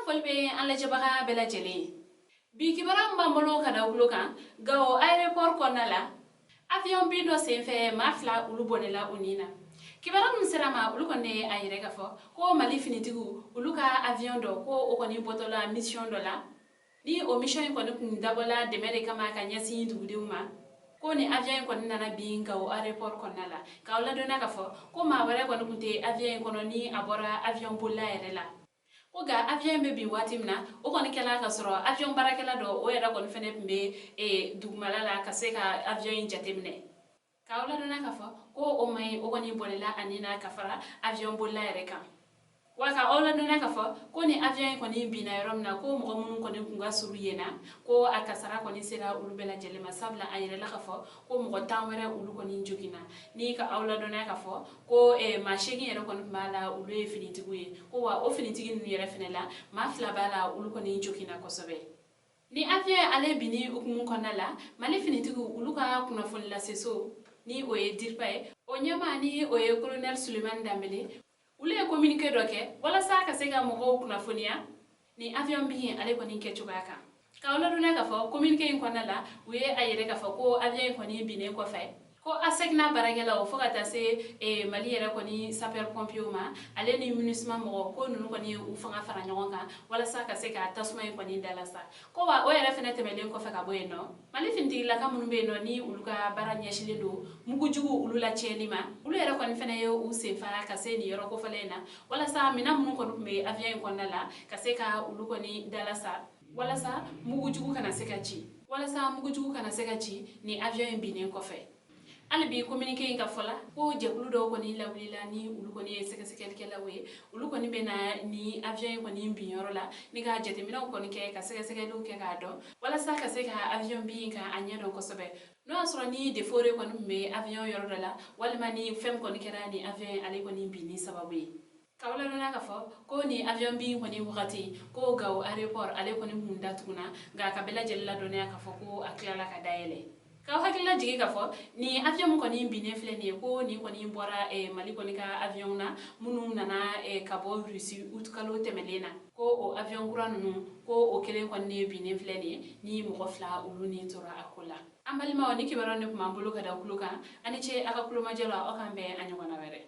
Foli bɛ an lajɛbaga bɛɛ lajɛlen ye. Bi kibaruya min b'an bolo ka da tulo kan, Gawo aéroport kɔnɔna la, avion bin dɔ senfɛ, maa fila olu bɔnɛla u ni na. Kibaruya min sera ma, olu kɔni ye a yɛrɛ k'a fɔ ko Mali finitigiw olu ka avion dɔ, ko o kɔni bɔtɔla mission dɔ la, ni o mission in kɔni kun dabɔla dɛmɛ de kama ka ɲɛsin dugudenw ma, ko ni avion in kɔni nana bin Gawo aéroport kɔnɔna la. K'aw ladɔnniya k'a fɔ ko maa wɛrɛ kɔni kun tɛ avion in kɔnɔ ni a bɔra avion bolila yɛrɛ la. Ko nka avion in bɛ bin waati min na, o kɔni kɛla ka sɔrɔ avion baarakɛla dɔ, o yɛrɛ kɔni fɛnɛ tun bɛ dugumala la ka se ka avion in jateminɛ. K'aw ladɔnniya k'a fɔ ko o maa in, o kɔni bɔnɛla a ni na ka fara avion bolila yɛrɛ kan. Wa ka aw ladɔnniya k'a fɔ ko ni avion in kɔni binna yɔrɔ min na, ko mɔgɔ minnu kɔni kun ka surun yen na, ko a kasara kɔni sera olu bɛɛ lajɛlen ma, sabula a yɛrɛla k'a fɔ ko mɔgɔ 10 wɛrɛ olu kɔni joginna. Ni ka aw ladɔnniya k'a fɔ ko maa 8 yɛrɛ kɔni tun b'a la, olu ye finitigiw ye. Ko wa o finitigi ninnu yɛrɛ fɛnɛ la, maa fila b'a la, olu kɔni joginna kosɛbɛ. Ni avion ale binni hukumu kɔnɔna la, Mali finitigiw olu ka kunnafoni laseso, ni o ye DIRPA ye, o ɲɛmaa, ni o ye colonel Sulemani Danbele, olu ye communiqué dɔ kɛ walasa ka se ka mɔgɔw kunnafoniya ni avion bin ale kɔni kɛ cogoya kan. K'aw ladɔnniya k'a fɔ communiqué in kɔnɔna la, u ye a yɛrɛ k'a fɔ ko avion in kɔni binnen kɔfɛ, ko ASECNA baarakɛlaw, fo ka taa se Mali yɛrɛ kɔni sapeur pompier ma, ale ni MINUSMA mɔgɔ, ko ninnu kɔni ye u fanga fara ɲɔgɔn kan walasa ka se ka tasuma in kɔni dalasa. Ko wa o yɛrɛ fɛnɛ tɛmɛnen kɔfɛ ka bɔ yen nɔ, Mali finitigilaka minnu bɛ yen nɔ, ni olu ka baara ɲɛsinnen don mugujugu olu la tiɲɛni ma, olu yɛrɛ kɔni fɛnɛ ye u senfa ka se nin yɔrɔ kofɔlen in na, walasa minɛn minnu kɔni tun bɛ avion in kɔnɔna la, ka se ka olu kɔni dalasa, walasa mugujugu kana se ka ci, walasa mugujugu kana se ka ci ni avion in binnen kɔfɛ. Hali bi, communiqué in ka fɔ la, ko jɛkulu dɔw kɔni lawulila, ni olu kɔni ye sɛgɛsɛgɛlikɛlaw ye, olu kɔni bɛ na ni avion in kɔni bin yɔrɔ la, ni ka jateminɛw kɔni kɛ, ka sɛgɛsɛgɛliw kɛ k'a dɔn, walasa ka se ka avion bin ka a ɲɛ dɔn kosɛbɛ, n'o y'a sɔrɔ ni défaut de kɔni tun bɛ avion yɔrɔ dɔ la, walima ni fɛn kɔni kɛra ni avion in ale kɔni binni sababu ye. K'aw ladɔnniya k'a fɔ ko ni avion bin kɔni wagati, ko Gawo aéroport ale kɔni kun datuguna, nka ka bɛɛ lajɛlen ladɔnniya k'a fɔ ko a tilala ka dayɛlɛ. K'aw hakilila jigin k'a fɔ ni avion min kɔni binnen filɛ nin ye, ko nin kɔni bɔra Mali kɔni ka avion na minnu nana ka bɔ Russie août kalo tɛmɛlen na, ko o avion kura ninnu, ko o kelen kɔni ne binnen filɛ nin ye, ni mɔgɔ fila olu ni tora a ko la. An balimaw, ni kibaruya ne tun b'an bolo ka da tulo kan. Ani ce a ka kulomajɔ la. Aw k'an bɛn a ɲɔgɔnna wɛrɛ.